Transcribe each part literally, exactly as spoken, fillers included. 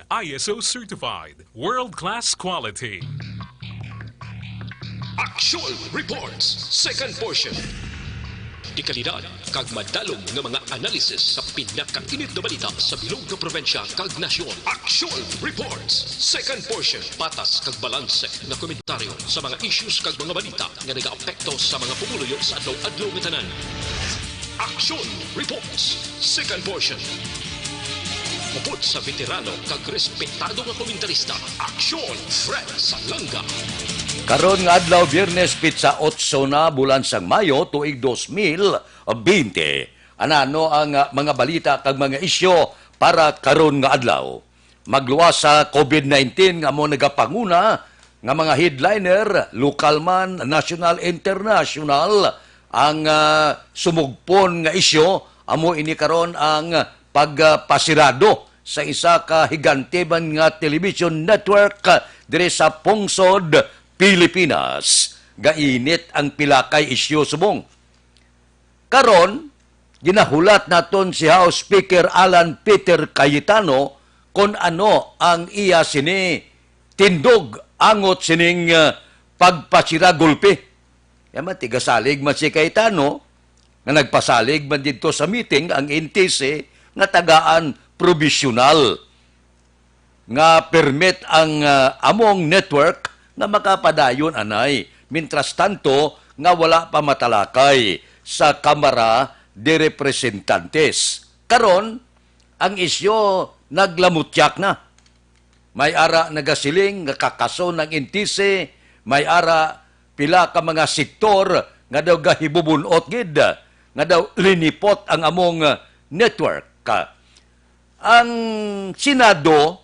I S O certified, world-class quality. Action Reports, second portion. Dekalidad kag madalom nga mga analysis sa pinakainit nga balita sa bilog nga probinsya kag nasyon. Action Reports, second portion. Patas kag balanse nga komentaryo sa mga issues kag mga balita nga nagaapekto sa mga pumuluyo sa adlaw-adlaw nga tanan. Action Reports, second portion. Upod sa veterano kag respetado nga komentarista, Action Fred Salanga. Karon nga adlaw, Biyernes, pitsa otso na, bulan sang Mayo, tuig dos mil bente. Anano ang, ah, mga balita kag mga isyu para karon nga adlaw? Magluwas sa COVID nineteen nga amo nagapanguna nga mga headliner, lokal man, national, international, ang, ah, sumugpon nga isyu amo ini karon ang pagpasirado sa isa ka higante man nga television network, ah, diri sa pungsod Pilipinas. Gainit ang pila kay isyu subong. Karon, ginahulat naton si House Speaker Alan Peter Cayetano kon ano ang iya sini tindog angot sining, ah, pagpasira gulpi. Kaya man, tigasalig man si Cayetano, nga nagpasalig man didto sa meeting ang N T C nga tagaan probisyonal nga permit ang, ah, among network nga makapadayon anay, mintras tanto nga wala pa matalakay sa Kamara de Representantes. Karon, ang isyu naglamutyak na. May ara nagasiling nga kakason ang N T C, may ara pila ka mga sektor nga daw gahibubun-ot gid, nga daw linipot ang among network. Ang Senado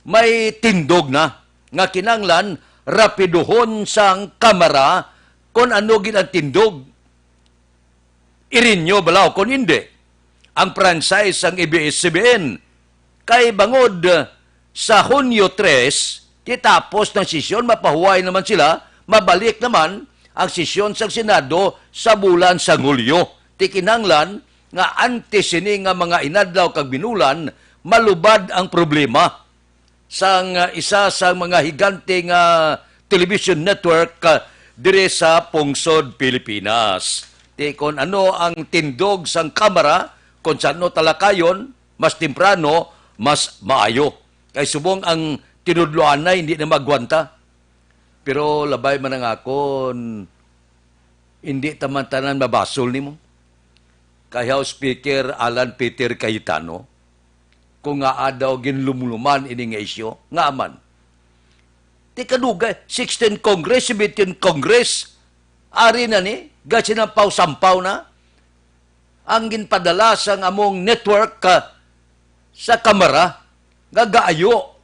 may tindog na nga kinahanglan rapiduhon sang Kamara kon ano gid ang tindog, i-renew bala o kon indi ang franchise sang A B S C B N. Kay bangod sa Hunyo tres, titapos ng sesyon, mapahuway naman sila, mabalik naman ang sesyon sang Senado sa bulan sang Hulyo. Ti kinahanglan nga antes sini nga mga inadlaw kag binulan, malubad ang problema sang, ah, isa sa mga higante nga television network, ah, diri sa pungsod Pilipinas. Ti kon ano ang tindog sang Kamara, kon sa ano talakayon, mas temprano, mas maayo. Kay subong ang tinudloanay hindi na magwanta. Pero labay man ang akon, hindi taman tanan mabasol nimo. Kay House Speaker Alan Peter Cayetano, kung ngaa daw ginlumluman ini nga isyu, ngaa man? Ti kadugay, sixteen Congress, seventeen Congress, ari na ni, gasinampaw-sampaw na ang ginpadala sang among network, ah, sa Kamara nga gaayo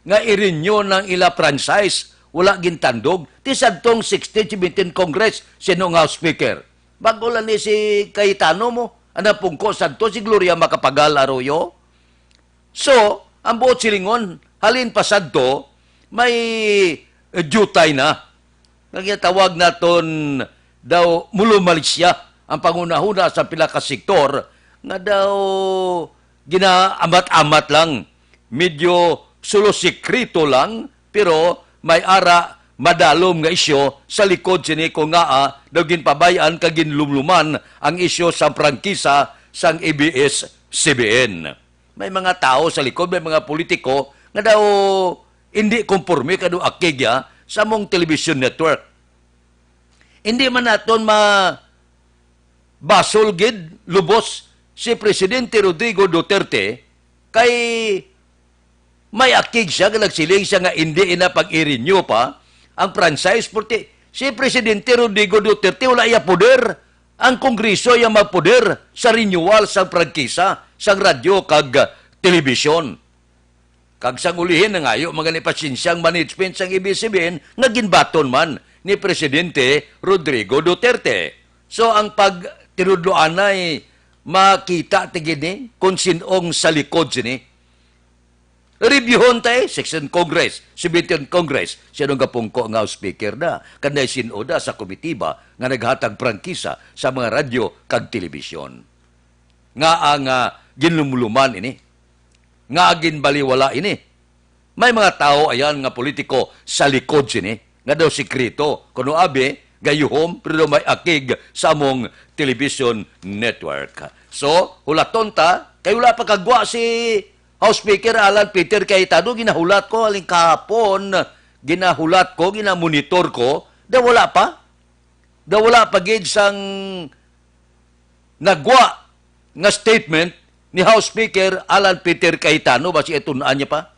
nga i-renew ng ila franchise, wala gintandog. Ti sadtong sixteen, seventeen Congress, sino nga House Speaker? Bago lang ni si Cayetano mo, ang napungko sadto si Gloria Macapagal Arroyo. So, ang buot silingon, halin pa sadto, may, eh, jutay na. Nga ginatawag naton daw mulumalisya ang panghunahuna sa pila ka sektor nga daw ginaamat-amat lang, medyo sulo sekreto lang, pero may ara madalom nga isyu sa likod sini kung ngaa daw ginpabay-an kag ginlumluman ang isyu sa prangkisa sang A B S C B N. May mga tawo sa likod, may mga politiko nga daw hindi komporme kag daw akig ya sa among television network. Hindi man naton ma-, basol gid lubos si Presidente Rodrigo Duterte kay may akig siya nga nagsiling siya nga hindi ina pag-i-renew pa ang franchise, porque si Presidente Rodrigo Duterte wala iya poder. Ang Kongreso iya magpoder sa renewal sang prangkisa sang radyo kag telebisyon. Kag sang ulihi, nangayo man gani pasensya ang management sang A B S C B N nga ginbaton man ni Presidente Rodrigo Duterte. So, ang pagtinudloanay, makita ti gid ni kung sin-ong sa likod sini. Reviewhon ta, eh, sixteen Congress, seventeen Congress, sino gapungko nga speaker da, kanday sin-o da sa komitiba nga naghatag prangkisa sa mga radyo kag telebisyon. Nga ang, ah, ginlumluman ini. nga ginbaliwala ini. May mga tawo ayan nga politiko sa likod sini, nga daw sikreto, kuno abi, gayuhom, pero daw may akig sa among television network. So, hulaton ta, kay wala pa kagwa si House Speaker Alan Peter Cayetano, ginahulat ko, aling kahapon, ginahulat ko, ginamonitor ko, daw wala pa. Daw wala pa gid sang nagwa nga statement ni House Speaker Alan Peter Cayetano, basi itun-an niya pa.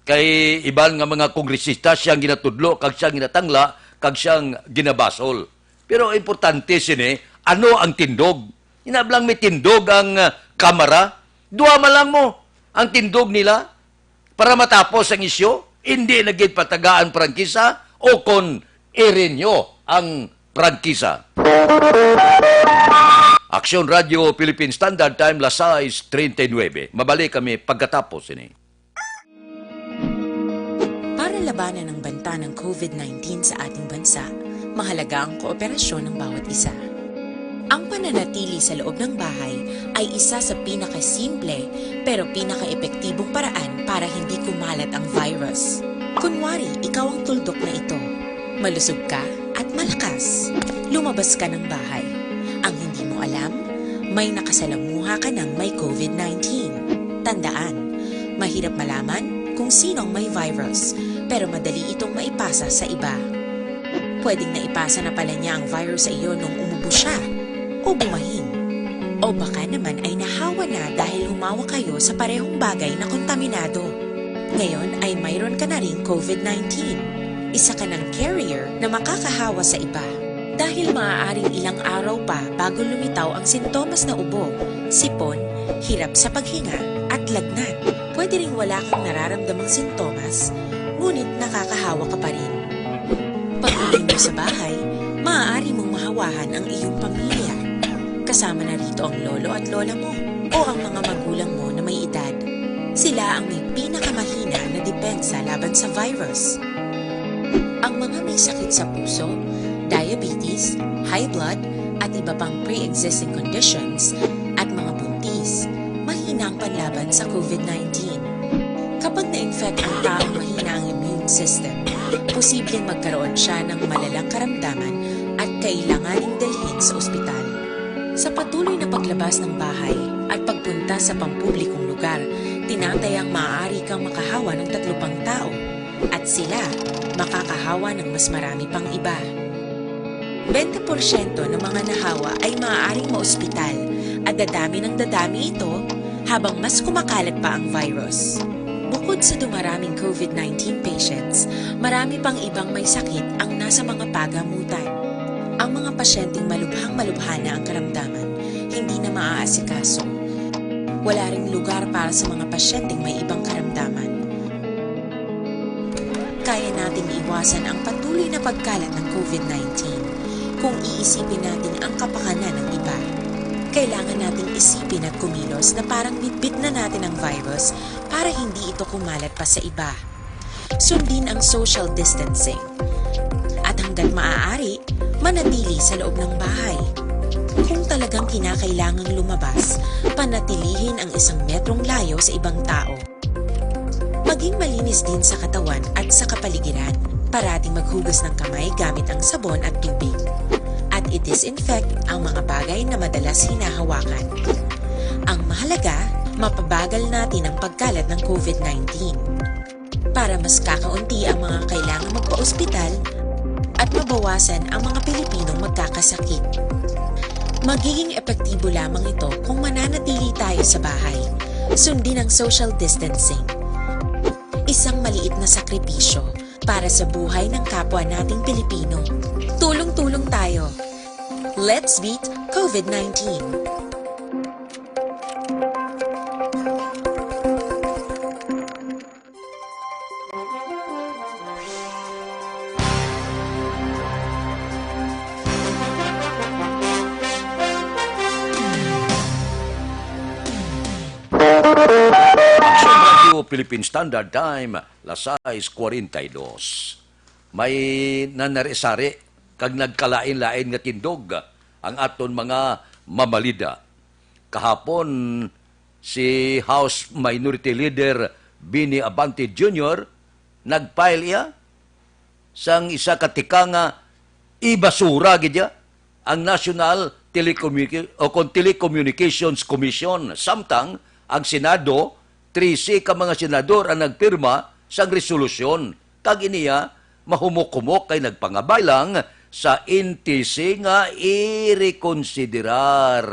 Kay iban nga mga kongresista siyang ginatudlo, kag siyang ginatangla, kag siyang ginabasol. Pero importante sini, ano ang tindog? Inablang may tindog ang, ah, Kamara. Duha man lang mo ang tindog nila para matapos ang isyu. Hindi na gid patagaan prangkisa o kon irinyo ang prangkisa. Aksyon Radio Philippine Standard Time, las sais treinta y nueve. Mabalik kami pagkatapos ini. Para labanan ang banta ng covid nineteen sa ating bansa, mahalaga ang kooperasyon ng bawat isa. Ang pananatili sa loob ng bahay ay isa sa pinakasimple pero pinakaepektibong paraan para hindi kumalat ang virus. Kunwari, ikaw ang tuldok na ito. Malusog ka at malakas. Lumabas ka ng bahay. Ang hindi mo alam, may nakasalamuha ka ng may covid nineteen. Tandaan, mahirap malaman kung sino ang may virus, pero madali itong maipasa sa iba. Pwedeng naipasa na pala niya ang virus sa iyo nung umubo siya o bumahin. O baka naman ay nahawa na dahil humawa kayo sa parehong bagay na kontaminado. Ngayon ay mayroon ka na ring covid nineteen. Isa ka ng carrier na makakahawa sa iba. Dahil maaaring ilang araw pa bago lumitaw ang sintomas na ubo, sipon, hirap sa paghinga, at lagnat. Pwede ring wala kang nararamdamang sintomas, ngunit nakakahawa ka pa rin. Pag-uwi mo sa bahay, maaari mong mahawahan ang iyong pamilya. Kasama na rito ang lolo at lola mo o ang mga magulang mo na may edad. Sila ang may pinakamahina na depensa laban sa virus. Ang mga may sakit sa puso, diabetes, high blood, at iba pang pre-existing conditions, at mga buntis, mahina ang panlaban sa covid nineteen. Kapag na-infect ang taong mahina ang immune system, posibleng magkaroon siya ng malalang karamdaman at kailanganing dalhin sa ospital. Sa patuloy na paglabas ng bahay at pagpunta sa pampublikong lugar, tinatayang maaari kang makahawa ng tatlo pang tao at sila makakahawa ng mas marami pang iba. Bente porsyento ng mga nahawa ay maaaring maospital at dadami ng dadami ito habang mas kumakalat pa ang virus. Bukod sa dumaraming covid nineteen patients, marami pang ibang may sakit ang nasa mga pagamutan. Ang mga pasyenteng malubhang malubha na ang karamdaman, hindi na maaasikaso. Wala ring lugar para sa mga pasyenteng may ibang karamdaman. Kaya nating iwasan ang patuloy na pagkalat ng covid nineteen kung iisipin natin ang kapakanan ng iba. Kailangan nating isipin at kumilos na parang bitbit na natin ang virus para hindi ito kumalat pa sa iba. Sundin ang social distancing. At hanggat maaari, manatili sa loob ng bahay. Kung talagang kinakailangang lumabas, panatilihin ang isang metrong layo sa ibang tao. Maging malinis din sa katawan at sa kapaligiran. Parating maghugas ng kamay gamit ang sabon at tubig. At i-disinfect ang mga bagay na madalas hinahawakan. Ang mahalaga, mapabagal natin ang pagkalat ng covid nineteen. Para mas kakaunti ang mga kailangang magpa-ospital at mabawasan ang mga Pilipinong magkakasakit. Magiging epektibo lamang ito kung mananatili tayo sa bahay. Sundin ang social distancing. Isang maliit na sakripisyo para sa buhay ng kapwa nating Pilipino. Tulong-tulong tayo. Let's beat covid nineteen. Aksyon Radio Philippine Standard Time, las sais cuarenta y dos. May nanari-sari kag nagkalain-lain nga tindog ang aton mga mamalida. Kahapon, Si House Minority Leader Benny Abante Junior nag-file iya sang isa ka tika nga ibasura gid iya ang National Telecommunica-, o kon Telecommunications Commission, samtang ang Senado, trese ka mga senador ang nagpirma sang resolusyon, kag iniya mahumok-humok kay nagpangabay lang sa N T C nga irekonsiderar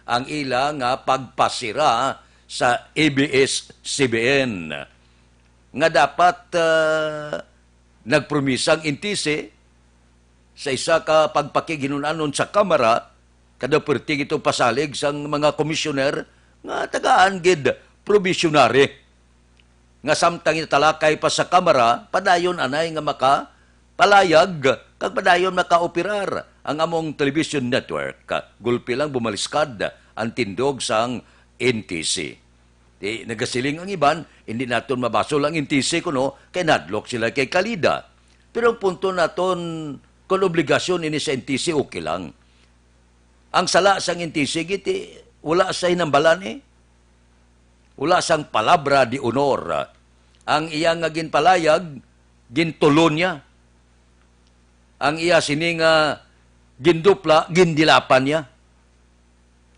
ang ila nga pagpasira sa A B S C B N, nga dapat, ah, nagpromisa ang N T C sa isa ka pagpakighinun-anon sa Kamara, kada perti gito pasalig sang mga komisyoner nga tagaan gid probationary, nga samtang italakay pa sa Kamara, padayon anay nga makapalayag kag padayon makaoperar ang among television network. Gulpi lang bumaliskad ang tindog sang N T C. Di, nagasiling ang iban, hindi naton mabasol ang N T C kuno kay nadlok sila kay Kalida. Pero ang punto naton, kung obligasyon ini sa N T C, okay lang. Ang sala sang N T C giti, wala sa hinambalan eh. Wala sang palabra de honor. Ang iya nga ginpalayag, gintulon niya. Ang iya sini nga gindupla, gindilapan niya.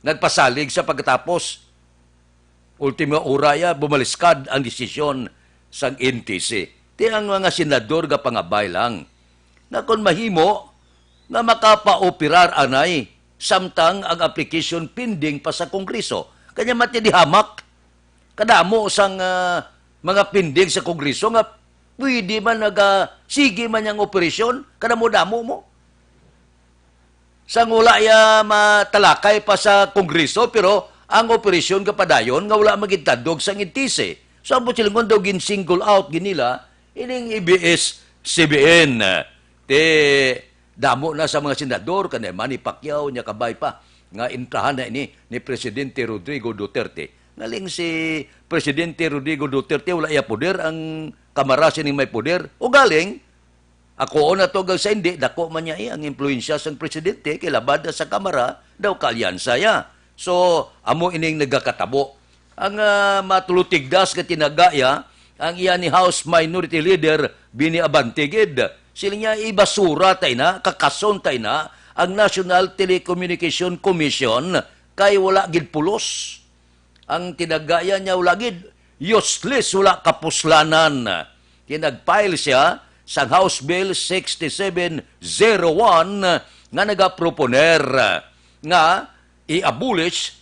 Nagpasalig sa pagkatapos. Ultimo ora ya, bumaliskad ang desisyon sang N T C. Ti ang mga senador nga pangabay lang nga kon mahimo nga makapaoperar anay samtang ang application pending pa sa Kongreso. Kanya mati di hamak. Kadamo sang, ah, mga pending sa Kongreso nga pwede man naga, sige man yang operasyon, kadamo-damo mo. Sang wala ya matalakay pa sa Kongreso, pero ang operasyon kapadayon nga wala magintandog sang N T C. So, ang silingon daw gin-single out ginila, ining A B S C B N. Te, damo na sa mga senador, kanay Manny Pacquiao, nya kabay pa, nga intrahan na ini ni Presidente Rodrigo Duterte. Ngaling si Presidente Rodrigo Duterte, wala iya poder, ang Kamara sining may poder. O galing, ako na to, sa hindi, dako man niya, eh, ang impluwensya sang presidente, kay labad na sa Kamara, daw kaalyansa ya. So, amo ining nagakatabo. Ang, ah, matulotigdas nga tinaga ya, ang iya ni House Minority Leader Benny Abante gid. Sila niya, ibasura tay na, kakason tay na ang National Telecommunication Commission kay wala gid pulos. Ang tinaga ya niya, wala gid, useless, wala kapuslanan. Kaya nag-file siya sa House Bill sixty-seven zero one nga nagaproponer nga i-abolish,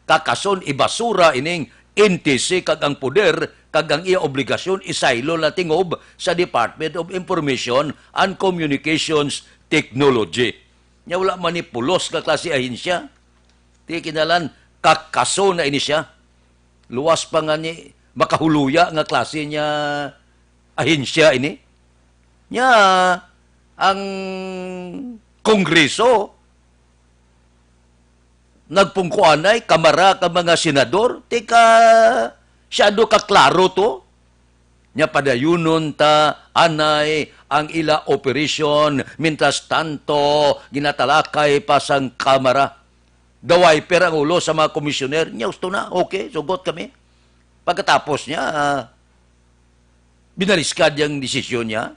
kakason, ibasura ining N T C kag ang poder kag ang iya obligasyon isaylo na tingob sa Department of Information and Communications Technology. Nya wala man ni pulos nga klase ahensya. Ti kinalan, kakaso na ini siya. Luwas pa nga ni makahuluya nga klase niya ahensya ini. Nya, ang Kongreso, nagpungkuanay, Kamara, ka mga senador, tika, siyado ka klaro to. Nya padayunon ta anay ang ila operasyon, mientras tanto, ginatalakay pa sang Kamara. The wiper ang ulo sa mga komisyoner. Nya, gusto na, okay, sugot kami. Pagkatapos niya, ah, binaliskad yang desisyon niya.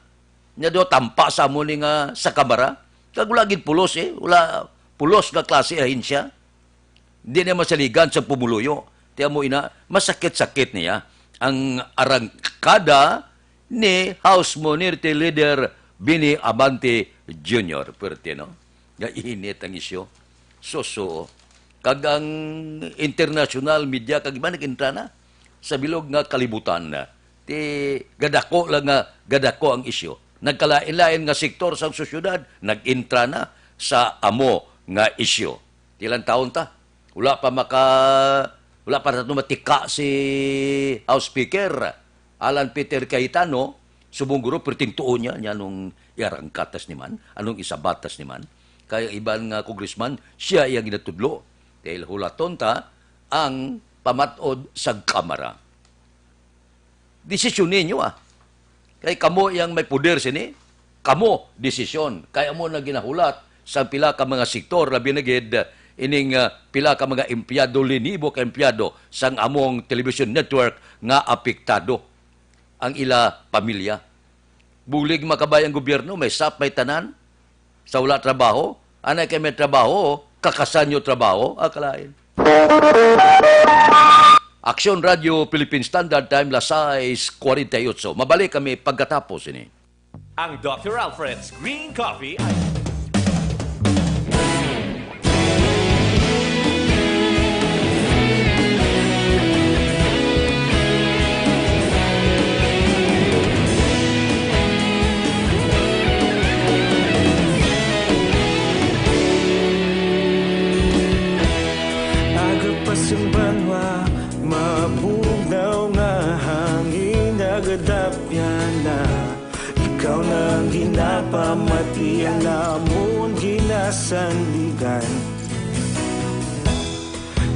Nya daw tampa sa amo ni nga sa Kamara. Kag wala gid pulos eh. Wala pulos nga klase ahensya. Di na masaligan sa pumuluyo. Tiyan mo ina, masakit-sakit niya ang arangkada ni House Minority Leader Benny Abante Junior. Pwerte, no? Nga init ang isyu. Suso. Kag ang international media, kag iba nag-intra na sa bilog nga kalibutan. Ti gadako lang nga, gadako ang isyu. Nagkalain-lain nga sektor sa sosyedad, nag-intra na sa amo nga isyu. Ti ilang taon ta? Wala pa maka, wala pa nato matika si House Speaker Alan Peter Cayetano, subong guro, perting tuo niya, niya nung iarangkatas ni man, anong isabatas ni man. Kay iban nga congressman, siya iya ginatudlo. Dahil hulaton ta ang pamatod sa Kamara. Desisyon ninyo, ah. Kay kamo yang may poder sini, kamo desisyon. Kay amo na ginahulat sa pila ka mga sektor, labi na gid ining, ah, pila ka mga empleyado, linibo ka empleyado sang among television network nga apektado ang ila pamilya. Bulig makabay ang gobyerno, may sap, may tanan. Sa wala trabaho, anay kay may trabaho, kakasanyo trabaho, akalain. Aksyon Radyo Philippine Standard Time, las sais cuarenta y ocho. Mabalik kami pagkatapos ini. Ang Doctor Alfred's Green Coffee ay Aga pa sang banwa, mabugnaw nga hangin, nagadapyan na. Ikaw na ang ginapamati, ang amon ginasandigan.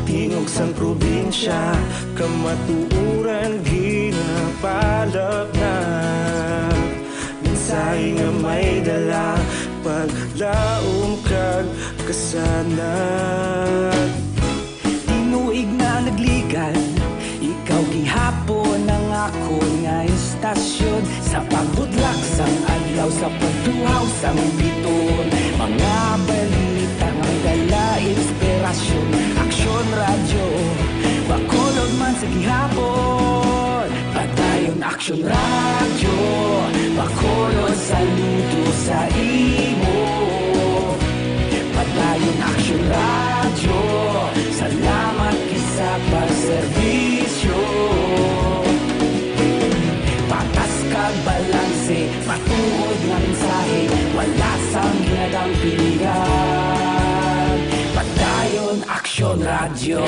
Tingog sang probinsya, kamatuoran ginapalapnag. Mensahe nga may dala, paglaom kag kasanag. Tinuig na nagligan, ikaw gihapon ang akon nga istasyon. Sa pagbutlak sang adlaw, sa pagtuhaw sang biton, mga balita nga may dala inspirasyon. Aksyon Radyo, Bacolod man sa gihapon. Padayon Aksyon Radyo, Bacolod, saludo sa imo. Padayon Aksyon Radyo, salamat gid sa pagserbisyo. Patas kag balanse, matuod nga mensahe, wala sang ginadampingan. Padayon Aksyon Radyo.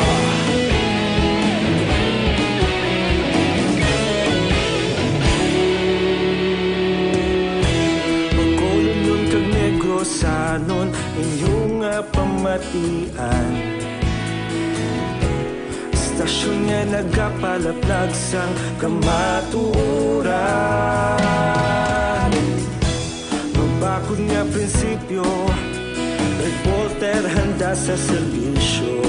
Bacolodnon kag Negrosanon, inyo nga pamatian. Istasyon nga nagapalaplag sang kamatuoran. Mabakod nga prinsipyo, reporter handa sa serbisyo.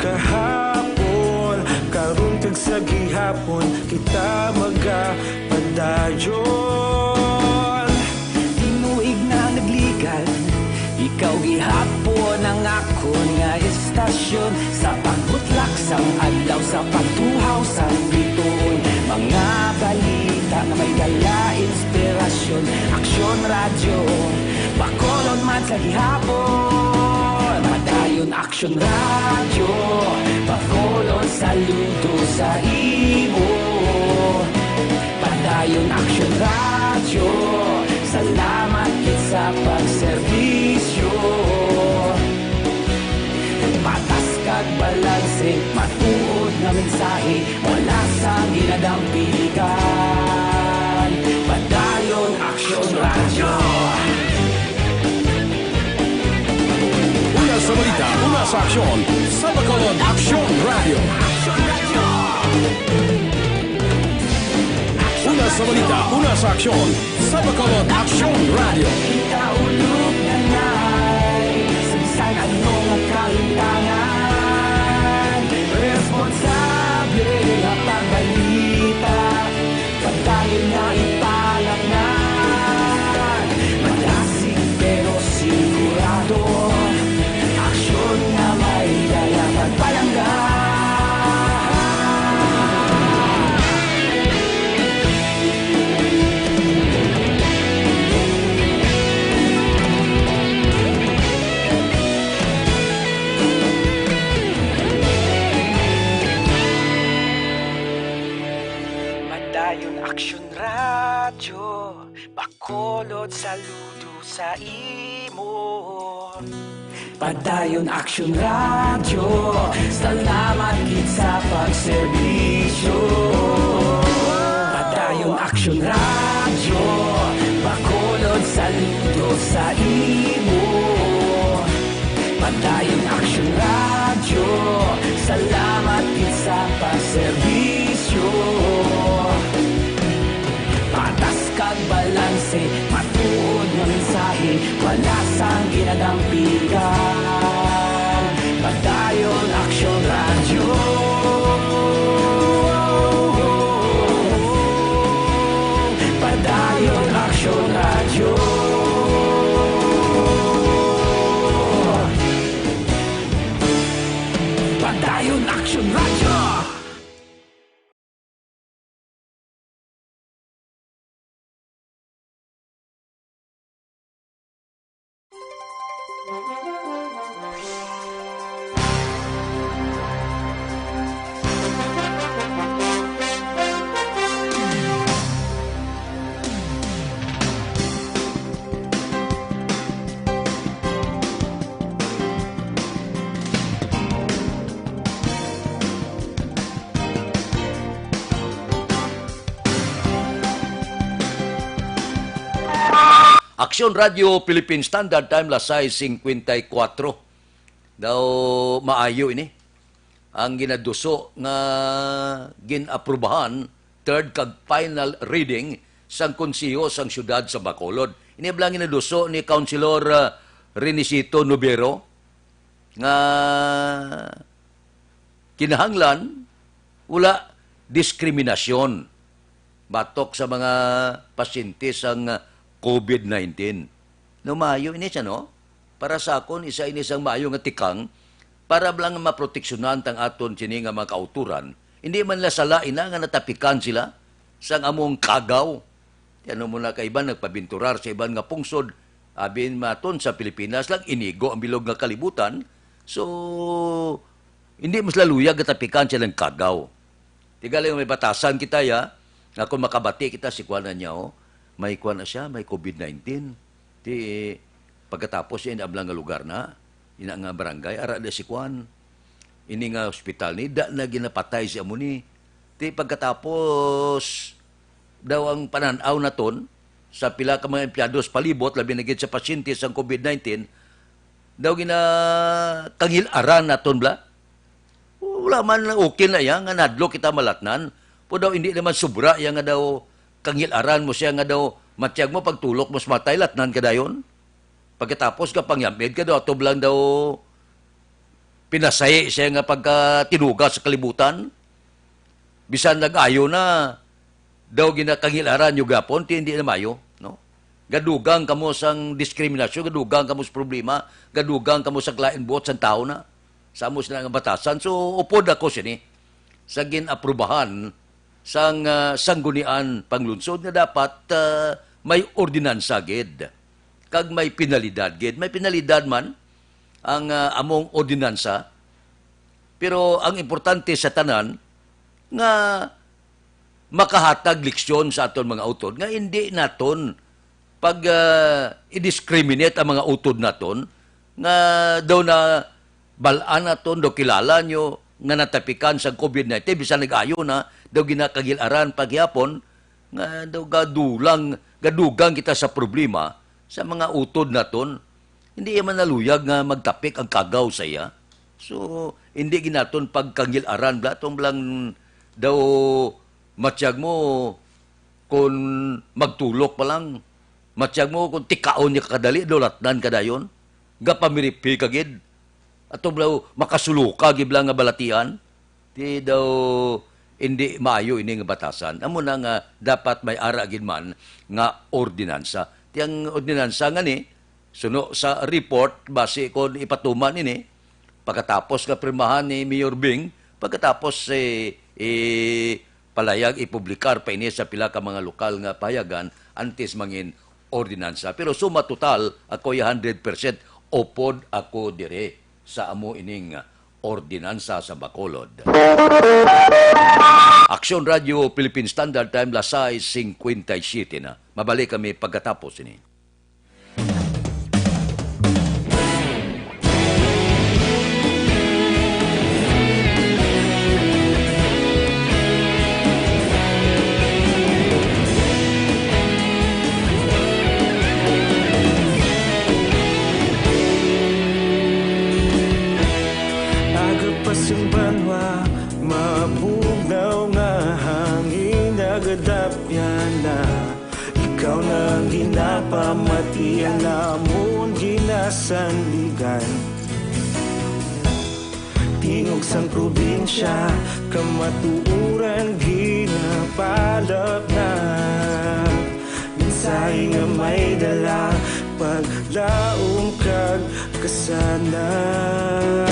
Kahapon, karon kag sa gihapon, kita magapadayon. Tinuig na nagligan, ikaw gihapon ang akon nga istasyon. Sa pagbutlak sang adlaw, sa pagtuhaw sang bituon, mga balita nga may dala inspirasyon. Aksyon Radyo, Bacolod man sa gihapon. Padayon Aksyon Radyo, Bacolod, saludo sa imo. Padayon Aksyon Radyo, salamat gid sa pagserbisyo. Patas kag balanse, matuod nga mensahe, wala sang ginadampigan. Padayon Aksyon Radyo. Una sa balita, una sa aksyon, sa Bacolod Aksyon Radyo. Una sa balita, una sa aksyon, sa Bacolod Aksyon Radyo. Ikaulog na nay, sa bisan ano nga kalimtangan, responsable nga pagbalita, padayon nga ipalapngan. Madasig pero sigurado, aksyon nga may dala pagpalangga. Padayon Aksyon Radyo, Bacolod, saludo sa imo. Padayon Aksyon Radyo, salamat gid sa pagserbisyo. Padayon Aksyon Radyo, Bacolod, saludo sa imo. Padayon Aksyon Radyo, salamat gid sa pagserbisyo. Patas kag balanse, matuod nga mensahe, wala sang ginadampigan. Aksyon Radio Philippine Standard Time, las sais singkwenta y kuwatro. Daw maayo ini ang ginaduso nga gin-aprubahan, third kag final reading sang Konseho sang Siyudad sa Bacolod. Ini bala ang ginaduso ni Councilor, ah, Renisito Nubero nga kinahanglan wala diskriminasyon batok sa mga pasyente sang covid nineteen. No, maayo ini siya, no? Para sa akon, isa ini sang maayo nga tikang para lang maproteksyonan tang aton sini nga mga kautoran. Hindi man la sala ina nga natapikan sila sang among kagaw. Ti ano mo na ka iban nagpabinturar sa iban nga pungsod, abin maton sa Pilipinas lang, inigo ang bilog nga kalibutan. So, hindi mas laluyag nga tapikan silang kagaw. Tigaling may batasan kita, ya, nga kung makabati kita si kuan na niya, oh, may kuan na siya, may covid nineteen. Ti, pagkatapos, ini ablang nga lugar na, ina nga barangay, ara na si kuan. Ini nga hospital ni, da na ginapatay si amo ni. Ti, pagkatapos, daw ang panan-aw naton sa pila ka mga empleyados palibot, labi na gid sa pasyente sang covid nineteen, daw ginakangil-aran naton bala. Wala man, okay na iya nga nadlo kita malatnan. Pero daw hindi naman sobra iya nga daw kangil-aran mo siya nga daw matiyag mo pagtulok mo sa matay, latnan ka dayon. Pagkatapos ka pangyamid ka daw, atob lang daw pinasay siya nga pagkatinuga sa kalibutan. Bisan nag-ayo na, daw ginakangil-aran nyo gapon, ti hindi na mayo, no? Gadugang kamo sang diskriminasyon, gadugang kamo sa problema, gadugang kamo sa lain buot sang tawo na. Sa amo sila nga batasan. So, upod ako sini sa gin-aprubahan sang, ah, Sanggunian Panglungsod nga dapat, ah, may ordinansa gid kag may penalidad gid. May penalidad man ang, ah, among ordinansa, pero ang importante sa tanan nga makahatag leksyon sa aton mga utod nga hindi naton pag, ah, i-discriminate ang mga utod naton nga daw na bal-an naton, daw kilala nyo nga natapikan sa covid nineteen, bisan nag-ayo na, daw ginakagil-aran paghihapon, nga daw gadulang, gadugang kita sa problema sa mga utod naton. Hindi man naluyag nga magtapik ang kagaw sa iya. So, hindi ginaton pagkangil-aran, bla, tong blang daw matyag mo, kung magtulok pa lang, matyag mo, kung tikaon niya kadali, daw latnan ka dayon, gapamiripi ka gid. Ato bla, makasuluka gid bla nga balatian. Ti daw, hindi maayo ini nga batasan. Amo na nga dapat may ara gid man nga ordinansa. Ti ang ordinansa nga ni, suno sa report, basi kon ipatuman ini, pagkatapos nga pirmahan ni Mayor Bing, pagkatapos, eh, eh, palayag ipublikar pa ini sa pila ka mga lokal nga pahayagan antes mangin ordinansa. Pero suma total, ako'y hundred percent upod ako dire sa amo ining ordinansa sa Bacolod. Aksyon Radio Philippine Standard Time, las sais singkwenta y siyete na. Mabalik kami pagkatapos ini. Agapas ang banwa, mabugnaw nga hangin, nagadapyan na. Ikaw na ang ginapamati, ang amon ginasandigan. Tingog sang probinsya, kamatuoran ginapalapnat. Mensahe nga may dala, paglaom kag kasanag.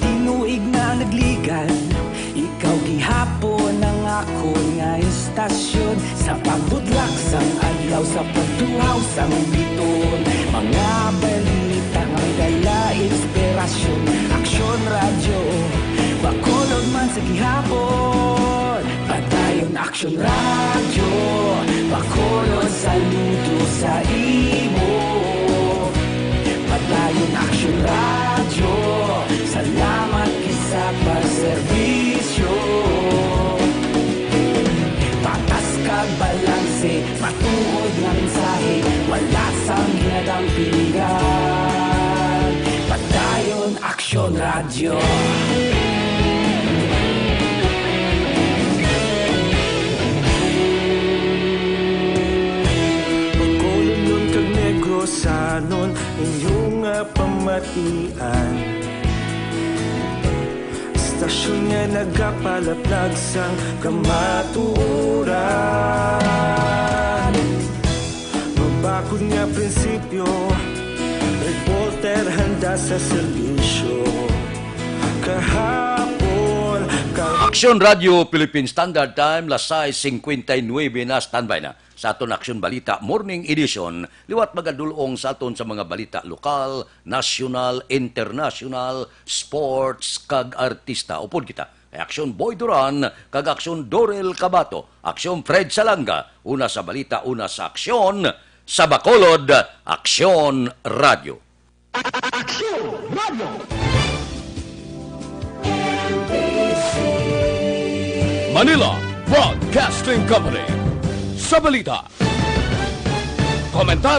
Tinuig na nagligad, ikaw gihapon ang Akon nga istasyon, sa pagbudlak sang adlaw, sa pagtuhaw sang biton, mga balita nga may dala inspirasyon. Aksyon Radyo, Bacolod man sa gihapon. Padayon Aksyon Radyo, Bacolod saludo sa imo. Padayon Aksyon Radyo, salamat kisa pagserbisyo. Patas kag balanse, matuod nga mensahe, wala sang ginadampingan. Padayon Aksyon Radyo. Bacolodnon kag Negrosanon, inyo nga pamatian. Istasyon nga nagapalaplag sang kamatuoran. Mabakod nga prinsipyo, reporter handa sa serbisyo. Kahapon, ka- Aksyon Radyo Philippine Standard Time, las sais cincuenta y nueve na, standby na sa aton Aksyon Balita Morning Edition. Liwat magadulong sa aton sa mga balita lokal, nasyonal, internasyonal, sports, kag artista. Upod kita kay Aksyon Boy Duran kag Aksyon Dorel Cabato, Aksyon Fred Salanga, una sa balita, una sa aksyon, sa Bacolod, Aksyon Radyo. Aksyon Radyo. Manila Broadcasting Company. Sa balita, komentaryo,